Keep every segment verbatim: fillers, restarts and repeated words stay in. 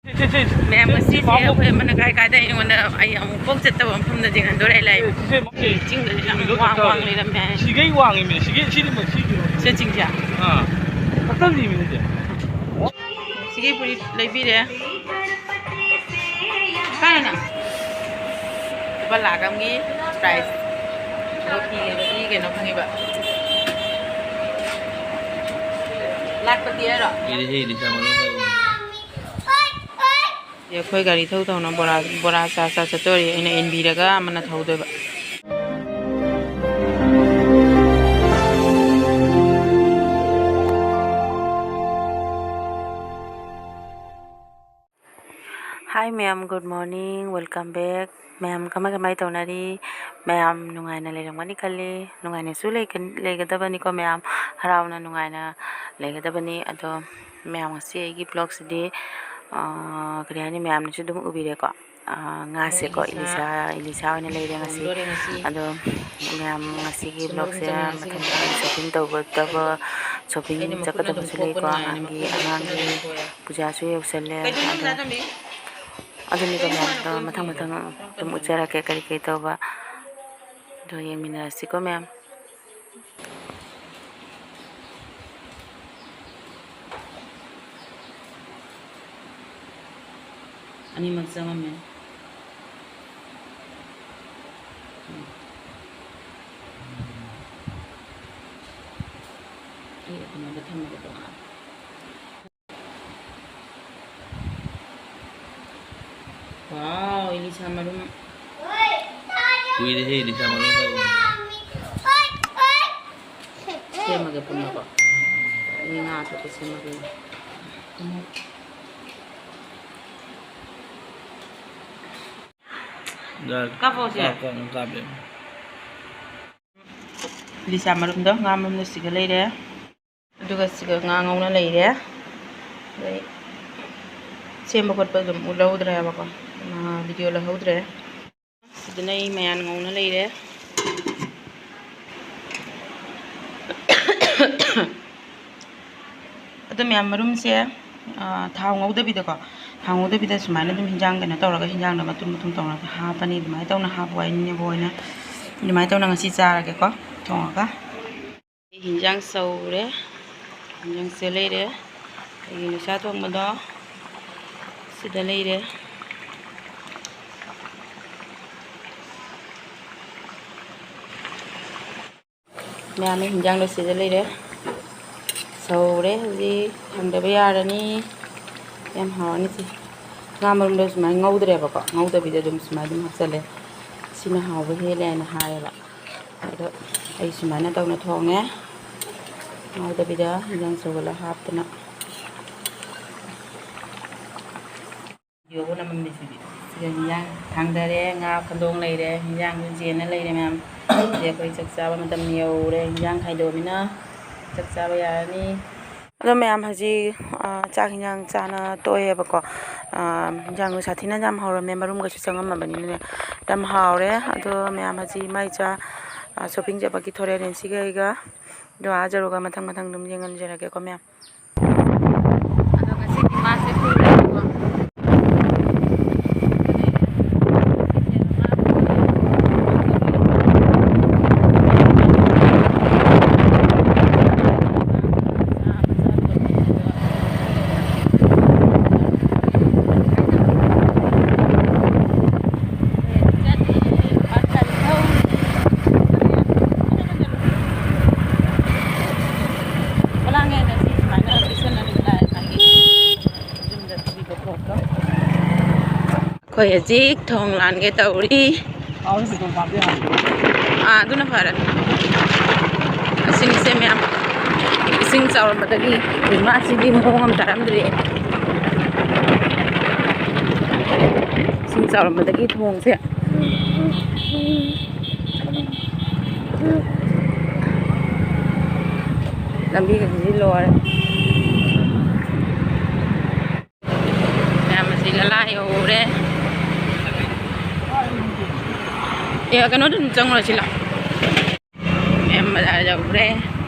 ꯁꯦ, ꯁꯦ, ꯁꯦ, ꯁꯦ, ꯃꯌꯥꯝ, ꯁꯦ, ꯉꯁꯤꯁꯦ ꯃꯥꯕꯨ ꯑꯩꯈꯣꯏ ꯑꯃꯅ ꯀꯥꯏ ꯀꯥꯏꯗ ꯑꯩꯉꯣꯟꯗ ꯑꯩ ꯑꯃꯨꯛꯐꯥꯎ ꯆꯠꯇꯕ ꯃꯐꯝꯗ ꯆꯤꯡꯍꯟꯗꯣꯔꯦ ꯂꯥꯛꯑꯦ꯫ ꯁꯦ, ꯁꯦ, ꯁꯦ, ꯆꯤꯡꯗꯗꯤ ꯌꯥꯝ ꯁꯤꯒꯤꯗꯣ ꯋꯥꯡ ꯆꯠꯇꯧꯔꯦ꯫ ꯋꯥꯡ ꯂꯩꯔꯝꯃꯦ ꯍꯥꯏ꯫ ꯁꯤꯒꯩ ꯋꯥꯡꯉꯤꯃꯦ, ꯁꯤꯒꯤ, ꯁꯤꯗꯤ ꯃꯣꯏ ꯁꯤꯒꯤ ꯑꯣꯏꯔꯦ꯫ ꯁꯦ ꯆꯤꯡꯁꯦ꯫ ꯑꯥ꯫ ꯀꯛꯊꯠꯂꯤꯃꯤꯅꯦ ꯁꯦ꯫ ꯁꯤꯒꯤ ꯐꯨꯔꯤꯠ ꯂꯩꯕꯤꯔꯦ꯫ ꯀꯥꯏꯅ? ꯂꯨꯄꯥ ꯂꯥꯛ ꯑꯃꯒꯤ prize꯫ ꯑꯗꯨꯒ ꯐꯤ ꯂꯩꯕꯒꯤ ꯀꯩꯅꯣ ꯐꯪꯉꯤꯕ꯫ ꯂꯥꯛꯄꯗꯤ ꯍꯥꯏꯔꯣ? ꯏꯔꯦ, ꯍꯦ, ꯂꯤꯁꯥ ꯃꯔꯨꯝ ꯂꯩ꯫ ꯑꯩꯈꯣꯏ ꯒꯥꯔꯤ ꯊꯧ ꯊꯧꯅ ꯕꯣꯔꯥ, ꯕꯣꯔꯥ ꯆꯥ ꯆꯥ ꯆꯠꯇꯣꯔꯤ꯫ ꯑꯩꯅ ꯏꯟꯕꯤꯔꯒ ꯑꯃꯅ ꯊꯧꯗꯣꯏꯕ꯫ Hi ꯃꯌꯥꯝ, good morning, welcome back꯫ ꯃꯌꯥꯝ ꯀꯃꯥꯏ ꯀꯃꯥꯏ ꯇꯧꯅꯔꯤ? ꯃꯌꯥꯝ ꯅꯨꯡꯉꯥꯏꯅ ꯂꯩꯔꯝꯒꯅꯤ ꯈꯜꯂꯤ꯫ ꯅꯨꯡꯉꯥꯏꯅꯁꯨ ꯂꯩꯒ-, ꯂꯩꯒꯗꯕꯅꯤꯀꯣ ꯃꯌꯥꯝ, ꯍꯔꯥꯎꯅ ꯅꯨꯡꯉꯥꯏꯅ ꯂꯩꯒꯗꯕꯅꯤ꯫ ꯑꯗꯣ ꯃꯌꯥꯝ, ꯉꯁꯤ ꯑꯩꯒꯤ vlogꯁꯤꯗꯤ, ꯑꯥ, ꯀꯔꯤ ꯍꯥꯏꯅꯤ, ꯃꯌꯥꯝꯅꯁꯨ ꯑꯗꯨꯝ ꯎꯕꯤꯔꯦꯀꯣ꯫ ꯑꯥ, ꯉꯥꯁꯦꯀꯣ, ꯏꯂꯤꯁꯥ, ꯏꯂꯤꯁꯥ ꯑꯣꯏꯅ ꯂꯩꯔꯦ ꯉꯁꯤ꯫ ꯑꯗꯣ ꯃꯌꯥꯝ, ꯉꯁꯤꯒꯤ vlogꯁꯦ ꯃꯊꯪ ꯃꯊꯪ shopping ꯇꯧꯒꯗꯕ, shopping ꯆꯠꯀꯗꯕꯁꯨ ꯂꯩꯀꯣ, ꯑꯉꯥꯡꯒꯤ, ꯑꯉꯥꯡꯒꯤ ꯄꯨꯖꯥꯁꯨ ꯌꯧꯁꯜꯂꯦ꯫ ꯑꯗꯣ ꯑꯗꯨꯅꯤꯗ ꯃꯌꯥꯝꯗꯣ ꯃꯊꯪ ꯃꯊꯪ ꯑꯗꯨꯝ ꯎꯠꯆꯔꯛꯀꯦ ꯀꯔꯤ ꯀꯔꯤ ꯇꯧꯕ꯫ ꯑꯗꯣ ꯌꯦꯡꯃꯤꯟꯅꯔꯁꯤꯀꯣ ꯃꯌꯥꯝ꯫ ꯑꯅꯤꯃꯛ ꯆꯪꯉꯝꯃꯦ꯫ ꯎꯝ꯫ ꯑꯩ ꯑꯗꯨꯃꯥꯏꯅ ꯊꯝꯃꯒꯦ ꯇꯣꯉꯥꯟꯅ꯫ Wow, ꯏꯂꯤꯁꯥ ꯃꯔꯨꯝ꯫ ꯀꯨꯏꯔꯦꯍꯦ, ꯏꯂꯤꯁꯥ ꯃꯔꯨꯝ ꯂꯩꯕ꯫ ꯁꯦꯝꯃꯒꯦ ꯄꯨꯟꯅꯀꯣ꯫ ꯑꯩ ꯉꯥ ꯑꯇꯣꯞꯄ ꯁꯦꯝꯃꯒꯦ꯫ ꯀꯥꯞꯄꯣ ꯁꯦ꯫ ꯀꯥꯞ, ꯀꯥꯞ, ꯀꯥꯞꯄꯦ꯫ ꯏꯂꯤꯁꯥ ꯃꯔꯨꯝꯗꯣ, ꯉꯥ ꯃꯔꯨꯝꯗꯣ ꯁꯤꯒ ꯂꯩꯔꯦ꯫ ꯑꯗꯨꯒ ꯁꯤꯒ ꯉꯥ ꯉꯧꯅ ꯂꯩꯔꯦ꯫ ꯑꯗꯩ ꯁꯦꯝꯕ ꯈꯣꯠꯄ ꯑꯗꯨꯝ ꯎꯠꯍꯧꯗ꯭ꯔꯦꯕꯀꯣ, ꯑ, video ꯂꯧꯍꯧꯗ꯭ꯔꯦ꯫ ꯁꯤꯗꯅ ꯑꯩ ꯃꯌꯥꯟ ꯉꯧꯅ ꯂꯩꯔꯦ꯫ ꯑꯗꯣ ꯃꯌꯥꯝ, ꯃꯔꯨꯝꯁꯦ ꯑꯥ, ꯊꯥꯎ ꯉꯧꯗꯕꯤꯗꯀꯣ, ꯊꯥꯎ ꯉꯧꯗꯕꯤꯗ ꯁꯨꯃꯥꯏꯅ ꯑꯗꯨꯝ ꯍꯤꯟꯖꯥꯡ ꯀꯩꯅꯣ ꯇꯧꯔꯒ, ꯍꯤꯟꯖꯥꯡꯗ ꯃꯇꯨꯝ ꯃꯇꯨꯝ ꯇꯧꯔꯒ ꯍꯥꯞꯄꯅꯤ꯫ ꯑꯗꯨꯃꯥꯏꯅ ꯇꯧꯅ ꯍꯥꯞꯄꯨ ꯍꯥꯏꯅꯤꯅꯦꯕ ꯑꯣꯏꯅ꯫ ꯑꯗꯨꯃꯥꯏꯅ ꯇꯧꯅ ꯉꯁꯤ ꯆꯥꯔꯒꯦꯀꯣ, ꯊꯣꯡꯉꯒ꯫ ꯍꯤꯟꯖꯥꯡ ꯁꯧꯔꯦ, ꯍꯤꯟꯖꯥꯡꯁꯦ ꯂꯩꯔꯦ꯫ ꯑꯩꯒꯤ ꯃꯩꯁꯥ ꯊꯣꯡꯕꯗꯣ ꯁꯤꯗ ꯂꯩꯔꯦ꯫ ꯃꯌꯥꯝꯅ ꯍꯤꯟꯖꯥꯡꯗꯣ ꯁꯤꯗ ꯂꯩꯔꯦ꯫ ꯁꯧꯔꯦ ꯍꯧꯖꯤꯛ, ꯊꯥꯡꯗꯕ ꯌꯥꯔꯅꯤ꯫ ꯌꯥꯝ ꯍꯥꯎꯔꯅꯤ ꯁꯤ꯫ ꯉꯥ ꯃꯔꯨꯝꯗꯣ ꯁꯨꯃꯥꯏꯅ ꯉꯧꯗ꯭ꯔꯦꯕꯀꯣ, ꯉꯧꯗꯕꯤꯗ ꯑꯗꯨꯝ ꯁꯨꯃꯥꯏꯅ ꯑꯗꯨꯝ ꯍꯥꯞꯆꯜꯂꯦ꯫ ꯁꯤꯅ ꯍꯥꯎꯕ ꯍꯦꯜꯂꯦ ꯍꯥꯏꯅ ꯍꯥꯏꯌꯦꯕ꯫ ꯑꯗꯣ ꯑꯩ ꯁꯨꯃꯥꯏꯅ ꯇꯧꯅ ꯊꯣꯡꯉꯦ꯫ ꯉꯧꯗꯕꯤꯗ ꯍꯤꯟꯖꯥꯡ ꯁꯧꯒꯠꯂ ꯍꯥꯞꯇꯅ꯫ ꯚꯤꯗꯤꯑꯣꯕꯨ ꯅꯝꯃꯝꯃꯤꯁꯤꯗꯤ꯫ ꯁꯤꯗ ꯍꯤꯟꯖꯥꯡ ꯊꯥꯡꯗꯔꯦ, ꯉꯥ ꯈꯟꯗꯣꯡ ꯂꯩꯔꯦ, ꯍꯤꯟꯖꯥꯡꯁꯨ ꯆꯦꯟꯅ ꯂꯩꯔꯦ ꯃꯌꯥꯝ꯫ ꯁꯤꯗ ꯑꯩꯈꯣꯏ ꯆꯥꯛ ꯆꯥꯕ ꯃꯇꯝ ꯌꯧꯔꯦ, ꯍꯤꯟꯖꯥꯡ ꯈꯥꯏꯗꯣꯛꯑꯃꯤꯅ ꯆꯥꯛ ꯆꯥꯕ ꯌꯥꯔꯅꯤ꯫ ꯑꯗꯣ ꯃꯌꯥꯝ ꯍꯧꯖꯤꯛ, ꯑ, ꯆꯥꯛ ꯍꯤꯟꯖꯥꯡ ꯆꯥꯅ ꯇꯣꯛꯑꯦꯕꯀꯣ꯫ ꯑ, ꯍꯤꯟꯖꯥꯡꯗꯣ ꯁꯥꯊꯤꯅ ꯌꯥꯝ ꯍꯧꯔꯝꯃꯦ, ꯃꯔꯨꯝꯒꯁꯨ ꯆꯪꯉꯝꯃꯕꯅꯤꯅꯅꯦ꯫ ꯌꯥꯝ ꯍꯥꯎꯔꯦ꯫ ꯑꯗꯣ ꯃꯌꯥꯝ ꯍꯧꯖꯤꯛ ꯏꯃꯥ ꯏꯆꯥ, ꯑ, ꯁꯣꯄꯤꯡ ꯆꯠꯄꯒꯤ ꯊꯣꯔꯛꯑꯦ ꯅꯦꯟꯁꯤꯒ ꯑꯩꯒ꯫ ꯑꯗꯣ ꯑꯥ ꯌꯧꯔꯒ ꯃꯊꯪ ꯃꯊꯪ ꯑꯗꯨꯝ ꯌꯦꯡꯍꯟꯖꯔꯛꯀꯦꯀꯣ ꯃꯌꯥꯝ꯫ ꯑꯗꯣ ꯉꯁꯤꯗꯤ ꯃꯥꯁꯦ ꯊꯣꯛꯂꯛꯑꯦꯕꯀꯣ꯫ ꯑꯩꯈꯣꯏ ꯍꯧꯖꯤꯛ ꯊꯣꯡ ꯂꯥꯟꯒꯦ ꯇꯧꯔꯤ꯫ ꯑꯥ, ꯑꯗꯨꯅ ꯐꯔꯦ꯫ ꯑꯁꯤꯅꯤꯁꯦ ꯃꯌꯥꯝ, ꯏꯁꯤꯡ ꯆꯥꯎꯔꯝꯕꯗꯒꯤ, ꯏꯃꯥꯁꯤꯗꯤ ꯃꯑꯣꯡ ꯑꯃ ꯇꯥꯔꯝꯗ꯭ꯔꯦ꯫ ꯏꯁꯤꯡ ꯆꯥꯎꯔꯝꯕꯗꯒꯤ ꯊꯣꯡꯁꯦ꯫ ꯂꯝꯕꯤꯒꯁꯤꯗꯤ ꯂꯣꯏꯔꯦ꯫ ꯃꯌꯥꯝ ꯑꯁꯤ ꯂꯂꯥ ꯌꯧꯔꯦ꯫ ꯑꯦ, ꯀꯩꯅꯣꯗ ꯑꯗꯨꯝ ꯆꯪꯉꯨꯔꯁꯤ ꯂꯥꯎ꯫ ꯃꯌꯥꯝ ꯕꯖꯥꯔ ꯌꯧꯔꯦ꯫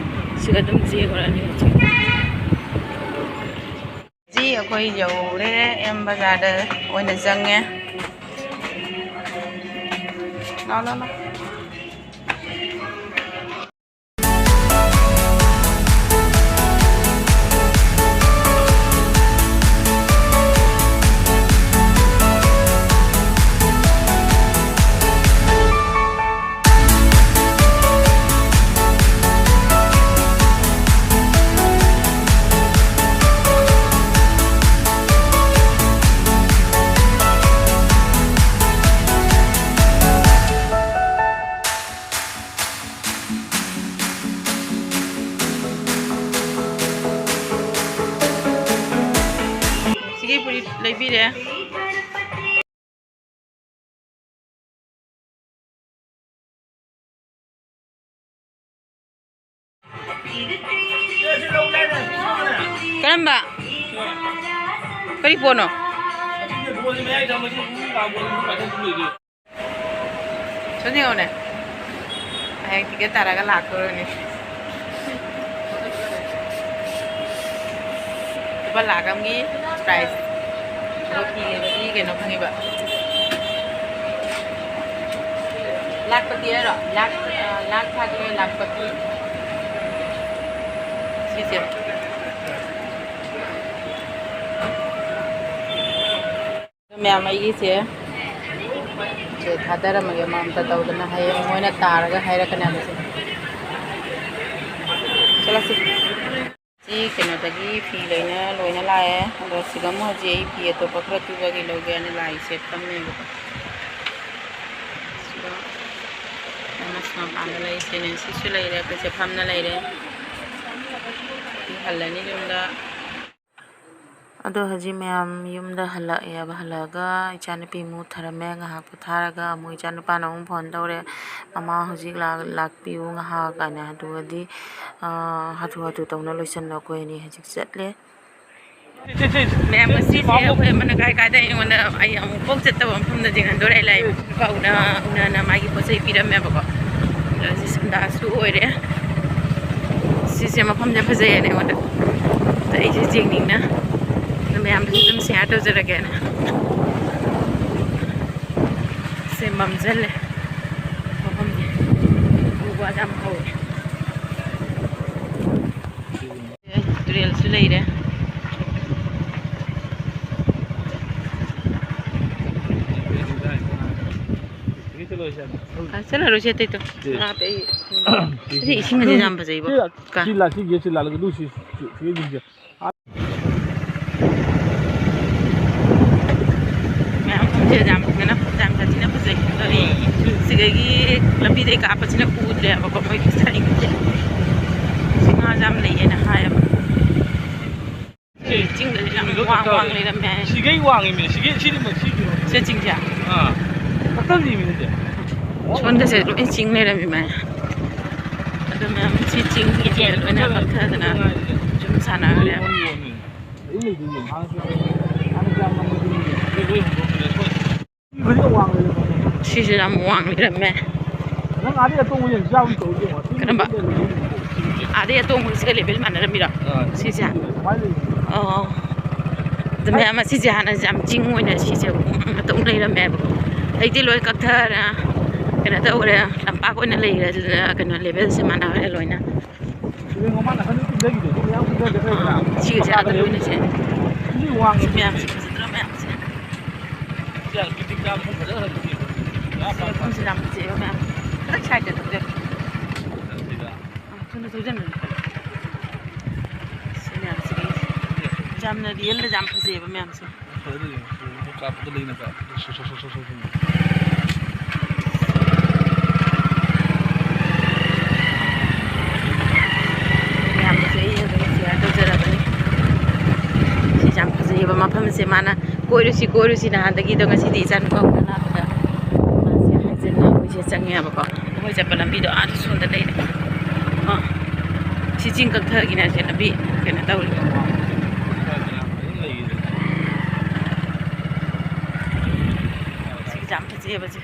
ꯁꯤꯗ ꯑꯗꯨꯝ ꯆꯦꯜꯂꯨꯔꯅꯤ ꯍꯧꯖꯤꯛ꯫ ꯑꯩꯈꯣꯏ ꯌꯧꯔꯦ, ꯑꯦꯝ ꯕꯖꯥꯔꯗ ꯑꯣꯏꯅ ꯆꯪꯉꯦ꯫ ꯂꯥꯎ, ꯂꯥꯎ, ꯂꯥꯎ꯫ ꯁꯤꯒꯤ ꯐꯨꯔꯤꯠ ꯂꯩꯕꯤꯔꯦ꯫ ꯀꯔꯝꯕ? ꯀꯔꯤ ꯄꯣꯠꯅꯣ? ꯁꯣꯝꯗ ꯌꯦꯡꯉꯣꯅꯦ꯫ ꯍꯌꯦꯡ ꯇꯤꯀꯦꯠ ꯇꯥꯔꯒ ꯂꯥꯛꯇꯣꯔꯅꯤ꯫ ꯂꯨꯄꯥ ꯂꯥꯛ ꯑꯃꯒꯤ ꯄ꯭ꯔꯥꯏꯁ꯫ ꯑꯗꯨꯒ ꯐꯤ ꯂꯩꯕꯒꯤ ꯀꯩꯅꯣ ꯐꯪꯉꯤꯕ꯫ ꯂꯥꯛꯄꯇꯤ ꯍꯥꯏꯔꯣ? ꯂꯥꯛ, ꯑ, ꯂꯥꯛ ꯊꯥꯗꯣꯛꯑꯦ, ꯂꯥꯛꯄꯇꯤ꯫ ꯁꯤꯁꯦ꯫ ꯃꯌꯥꯝ ꯑꯩꯒꯤꯁꯦ ꯁꯦ ꯊꯥꯗꯔꯝꯃꯒꯦ, ꯃꯥ ꯑꯝꯇ ꯇꯧꯗꯅ, ꯍꯌꯦꯡ ꯃꯣꯏꯅ ꯇꯥꯔꯒ ꯍꯥꯏꯔꯛꯀꯅꯤ ꯍꯥꯏꯕꯁꯦ꯫ ꯆꯠꯂꯁꯤ꯫ ꯁꯤ ꯀꯩꯅꯣꯗꯒꯤ ꯐꯤ ꯂꯩꯅ ꯂꯣꯏꯅ ꯂꯥꯛꯑꯦ꯫ ꯑꯗꯣ ꯁꯤꯗ ꯑꯃꯨꯛ ꯍꯧꯖꯤꯛ ꯑꯩ ꯐꯤ ꯑꯇꯣꯞꯄ ꯈꯔ ꯇꯨꯕꯒꯤ ꯂꯧꯒꯦ ꯍꯥꯏꯅ ꯂꯥꯛꯏꯁꯦ ꯐꯝꯃꯦꯕꯀꯣ꯫ ꯁꯤꯗ ꯃꯁꯥ ꯃꯄꯥꯟꯗ ꯂꯩꯁꯦꯅꯦ꯫ ꯁꯤꯁꯨ ꯂꯩꯔꯦ, ꯑꯩꯈꯣꯏꯁꯦ ꯐꯝꯅ ꯂꯩꯔꯦ꯫ ꯍꯜꯂꯅꯤ ꯌꯨꯝꯗ꯫ ꯑꯗꯣ ꯍꯧꯖꯤꯛ ꯃꯌꯥꯝ ꯌꯨꯝꯗ ꯍꯜꯂꯛꯑꯦꯕ꯫ ꯍꯜꯂꯛꯑꯒ ꯏꯆꯥꯅꯨꯄꯤ ꯑꯃꯨꯛ ꯊꯔꯝꯃꯦ꯫ ꯉꯥꯏꯍꯥꯛ ꯄꯣꯊꯥꯔꯒ ꯑꯃꯨꯛ ꯏꯆꯥꯅꯨꯄꯥꯅ ꯑꯃꯨꯛ ꯐꯣꯟ ꯇꯧꯔꯦ, "ꯃꯃꯥ ꯍꯧꯖꯤꯛ ꯂꯥꯛ-, ꯂꯥꯛꯄꯤꯌꯨ ꯉꯥꯏꯍꯥꯛ" ꯍꯥꯏꯅ꯫ ꯑꯗꯨꯒꯗꯤ, ꯑꯥ, ꯍꯥꯊꯨ ꯍꯥꯊꯨ ꯇꯧꯅ ꯂꯣꯏꯁꯤꯟꯅ ꯑꯩꯈꯣꯏ ꯑꯅꯤ ꯍꯧꯖꯤꯛ ꯆꯠꯂꯦ꯫ ꯃꯌꯥꯝ, ꯉꯁꯤꯁꯦ ꯑꯩꯈꯣꯏ ꯑꯃꯅ ꯀꯥꯏ ꯀꯥꯏꯗ ꯑꯩꯉꯣꯟꯗ, ꯑꯩ ꯑꯃꯨꯛ ꯄꯣꯛ ꯆꯠꯇꯕ ꯃꯐꯝꯗ ꯌꯦꯡꯍꯟꯗꯣꯔꯦ꯫ ꯑꯩ ꯂꯥꯛꯏꯕ ꯅꯨꯄꯥ ꯎꯅ ꯎꯅꯅ ꯃꯥꯒꯤ ꯄꯣꯠ ꯆꯩ ꯄꯤꯔꯝꯃꯦꯕꯀꯣ꯫ ꯑꯗꯣ ꯁꯤ ꯁꯟꯗꯥꯁꯨ ꯑꯣꯏꯔꯦ꯫ ꯁꯤꯁꯦ ꯃꯐꯝꯁꯦ ꯐꯖꯩꯌꯦꯅ ꯑꯩꯉꯣꯟꯗ꯫ ꯑꯗ ꯑꯩꯁꯦ ꯌꯦꯡꯅꯤꯡꯅ ꯃꯌꯥꯝꯗꯁꯨ ꯑꯗꯨꯝ ꯁꯤꯌꯥꯔ ꯇꯧꯖꯔꯒꯦꯅ꯫ ꯁꯦ ꯃꯝꯁꯤꯜꯂꯦ ꯃꯐꯝꯁꯦ꯫ ꯎ ꯋꯥ ꯌꯥꯝ ꯍꯧꯋꯦ꯫ ꯇꯨꯔꯦꯜꯁꯨ ꯂꯩꯔꯦ꯫ ꯑ, ꯆꯠꯂꯔꯣꯏꯁꯦ ꯑꯇꯩꯗꯣ꯫ ꯁꯤ ꯂꯥꯞꯄꯦ ꯑꯩ꯫ ꯁꯤ ꯏꯁꯤꯡ ꯑꯁꯤ ꯌꯥꯝ ꯐꯖꯩꯕꯣ꯫ ꯁꯤ ꯀꯥ꯫ ꯁꯤ ꯂꯥ-, ꯁꯤꯁꯦ ꯁꯤ ꯂꯥꯜꯂꯒ ꯑꯗꯨ ꯁꯤ, ꯁꯤ, ꯁꯤ ꯌꯦꯡꯁꯦ꯫ ꯃꯌꯥꯝ ꯈꯣꯡꯖꯦꯜ ꯌꯥꯝ ꯐꯖꯅ, ꯌꯥꯝ ꯁꯥꯊꯤꯅ ꯐꯖꯩ꯫ ꯒꯥꯔꯤ ꯁꯤꯗꯒꯤ ꯂꯝꯕꯤꯗꯩ ꯀꯥꯞꯄꯁꯤꯅ ꯎꯗ꯭ꯔꯦꯕꯀꯣ, ꯃꯣꯏꯒꯤ ꯁꯥꯏꯒꯤꯁꯦ꯫ ꯁꯤ ꯉꯥꯁꯦ ꯌꯥꯝ ꯂꯩꯌꯦꯅ ꯍꯥꯏꯌꯦꯕ꯫ ꯆꯤꯡꯗꯗꯤ ꯌꯥꯝ ꯋꯥꯡ ꯋꯥꯡ ꯂꯩꯔꯝꯃꯦ ꯍꯥꯏ꯫ ꯁꯤꯒꯩ ꯋꯥꯡꯉꯤꯃꯦ, ꯁꯤꯒꯩ, ꯁꯤꯗꯤ ꯃꯁꯤꯒꯤ꯫ ꯁꯤ ꯆꯤꯡꯁꯦ? ꯑꯥ꯫ ꯀꯛꯊꯠꯂꯤꯃꯤꯅꯦ ꯁꯦ꯫ ꯁꯣꯝꯗꯁꯦ ꯂꯣꯏ ꯆꯤꯡ ꯂꯩꯔꯝꯃꯤ ꯃꯥꯏ꯫ ꯑꯗꯨ ꯃꯌꯥꯝ ꯁꯤ ꯆꯤꯡꯒꯤ ꯂꯣꯏꯅ ꯀꯛꯊꯗꯅ ꯁꯨꯝ ꯁꯥꯟꯅꯈ꯭ꯔꯦꯕ꯫ ꯁꯤꯁꯨ ꯌꯥꯝ ꯋꯥꯡ ꯂꯩꯔꯝꯃꯦ꯫ ꯅꯪ ꯑꯥꯗꯩ ꯑꯇꯣꯡꯕ ꯌꯦꯡ ꯆꯥꯕ ꯇꯧꯗꯦ꯫ ꯀꯔꯝꯕ? ꯑꯥꯗꯩ ꯑꯇꯣꯡꯕꯁꯤꯒ ꯂꯦꯕꯦꯜ ꯃꯥꯟꯅꯔꯝꯃꯤꯔꯣ? ꯑꯥ꯫ ꯁꯤꯁꯦ? ꯁꯨꯃꯥꯏꯅ ꯂꯩ꯫ ꯑꯣ꯫ ꯑꯗꯨ ꯃꯌꯥꯝ ꯑꯁꯤꯁꯦ ꯍꯥꯟꯅ ꯌꯥꯝ ꯆꯤꯡ ꯑꯣꯏꯅ ꯁꯤꯁꯦ ꯋꯥꯡꯅ ꯇꯧ ꯂꯩꯔꯝꯃꯦꯕ꯫ ꯑꯩꯗꯤ ꯂꯣꯏ ꯀꯛꯊꯔꯦ꯫ ꯀꯩꯅꯣ ꯇꯧꯔꯦ꯫ ꯂꯝꯄꯥꯛ ꯑꯣꯏꯅ ꯂꯩꯔꯦ꯫ ꯑꯗꯨꯗ ꯀꯩꯅꯣ ꯂꯦꯕꯦꯜꯁꯦ ꯃꯥꯟꯅꯈ꯭ꯔꯦ ꯂꯣꯏꯅ꯫ ꯁꯤꯒꯁꯦ ꯑꯥꯗ ꯂꯣꯏꯅꯁꯦ꯫ ꯁꯤ ꯃꯌꯥꯝꯁꯦ ꯐꯖꯗ꯭ꯔꯣ ꯃꯌꯥꯝꯁꯦ? ꯃꯐꯝꯁꯦ ꯌꯥꯝ ꯐꯖꯩꯕ ꯃꯌꯥꯝ꯫ ꯈꯤꯇꯪ ꯁꯥꯏꯗ ꯊꯧꯖꯔꯣ꯫ ꯑꯥ, ꯊꯨꯅ ꯊꯧꯖꯟꯕꯅꯦ꯫ ꯁꯤ ꯃꯌꯥꯝꯁꯤꯗꯤ ꯌꯥꯝꯅ ꯔꯤꯌꯦꯜꯗ ꯌꯥꯝ ꯐꯖꯩꯌꯦꯕ ꯃꯌꯥꯝꯁꯦ꯫ ꯐꯖꯅ ꯌꯦꯡꯉꯣ꯫ ꯀꯥꯞꯄꯗ ꯂꯩꯅ ꯀꯥꯞꯄꯗ ꯁꯣ-, ꯁꯣ-, ꯁꯣ-, ꯁꯣ-, ꯁꯣ-, ꯁꯣ-, ꯃꯌꯥꯝꯗꯁꯨ ꯑꯩ ꯑꯗꯨꯝ ꯁꯤꯌꯥꯔ ꯇꯧꯖꯔꯕꯅꯤ꯫ ꯁꯤꯁꯦ ꯌꯥꯝ ꯐꯖꯩꯌꯦꯕ ꯃꯐꯝꯁꯦ꯫ ꯃꯥꯅ "ꯀꯣꯏꯔꯨꯁꯤ, ꯀꯣꯏꯔꯨꯁꯤ", ꯅꯍꯥꯟꯗꯒꯤ꯫ ꯑꯗꯣ ꯉꯁꯤꯗꯤ ꯏꯆꯥꯅꯨꯄꯥ ꯑꯃꯒ ꯂꯥꯛꯄꯗ ꯃꯥꯁꯦ ꯍꯥꯏꯖꯟꯅ ꯑꯩꯈꯣꯏꯁꯦ ꯆꯪꯉꯦꯕꯀꯣ꯫ ꯑꯩꯈꯣꯏ ꯆꯠꯄ ꯂꯝꯕꯤꯗꯣ ꯑꯥꯗ ꯁꯣꯝꯗ ꯂꯩꯔꯦ꯫ ꯑꯥ, ꯁꯤ ꯆꯤꯡ ꯀꯛꯊꯒꯤꯅ ꯁꯦ ꯂꯝꯕꯤ ꯀꯩꯅꯣ ꯇꯧꯔꯤ꯫ ꯁꯤꯁꯦ ꯌꯥꯝ ꯐꯖꯩꯌꯦꯕ ꯁꯦ꯫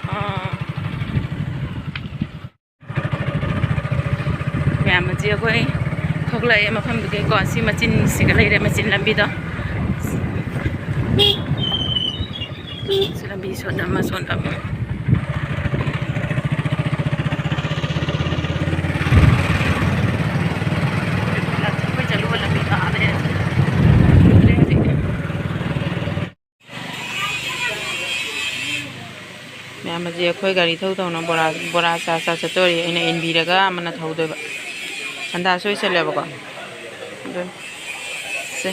ꯑꯥ꯫ ꯃꯌꯥꯝ ꯑꯁꯤ ꯑꯩꯈꯣꯏ ꯊꯣꯛꯂꯛꯑꯦ ꯃꯐꯝꯗꯨꯒꯤꯀꯣ꯫ ꯁꯤ ꯃꯆꯤꯟꯁꯤꯒ ꯂꯩꯔꯦ, ꯃꯆꯤꯟ ꯂꯝꯕꯤꯗꯣ꯫ ꯁꯤ ꯂꯝꯕꯤ ꯁꯣꯟ ꯑꯃ, ꯁꯣꯟ ꯑꯃ꯫ ꯑꯩꯈꯣꯏ ꯆꯠꯂꯨꯕ ꯂꯝꯕꯤꯗꯣ ꯑꯥꯗ ꯂꯩꯔꯦ꯫ ꯎꯗ꯭ꯔꯦ ꯍꯧꯖꯤꯛ꯫ ꯃꯌꯥꯝ ꯑꯁꯤ ꯑꯩꯈꯣꯏ ꯒꯥꯔꯤ ꯊꯧ ꯊꯧꯅ ꯕꯣꯔꯥ, ꯕꯣꯔꯥ ꯆꯥ ꯆꯥ ꯆꯠꯇꯣꯔꯤ꯫ ꯑꯩꯅ ꯏꯟꯕꯤꯔꯒ ꯑꯃꯅ ꯊꯧꯗꯣꯏꯕ꯫ ꯍꯟꯗꯥ ꯁꯣꯏ ꯆꯠꯂꯦꯕꯀꯣ꯫ ꯑꯗꯨ ꯁꯦ꯫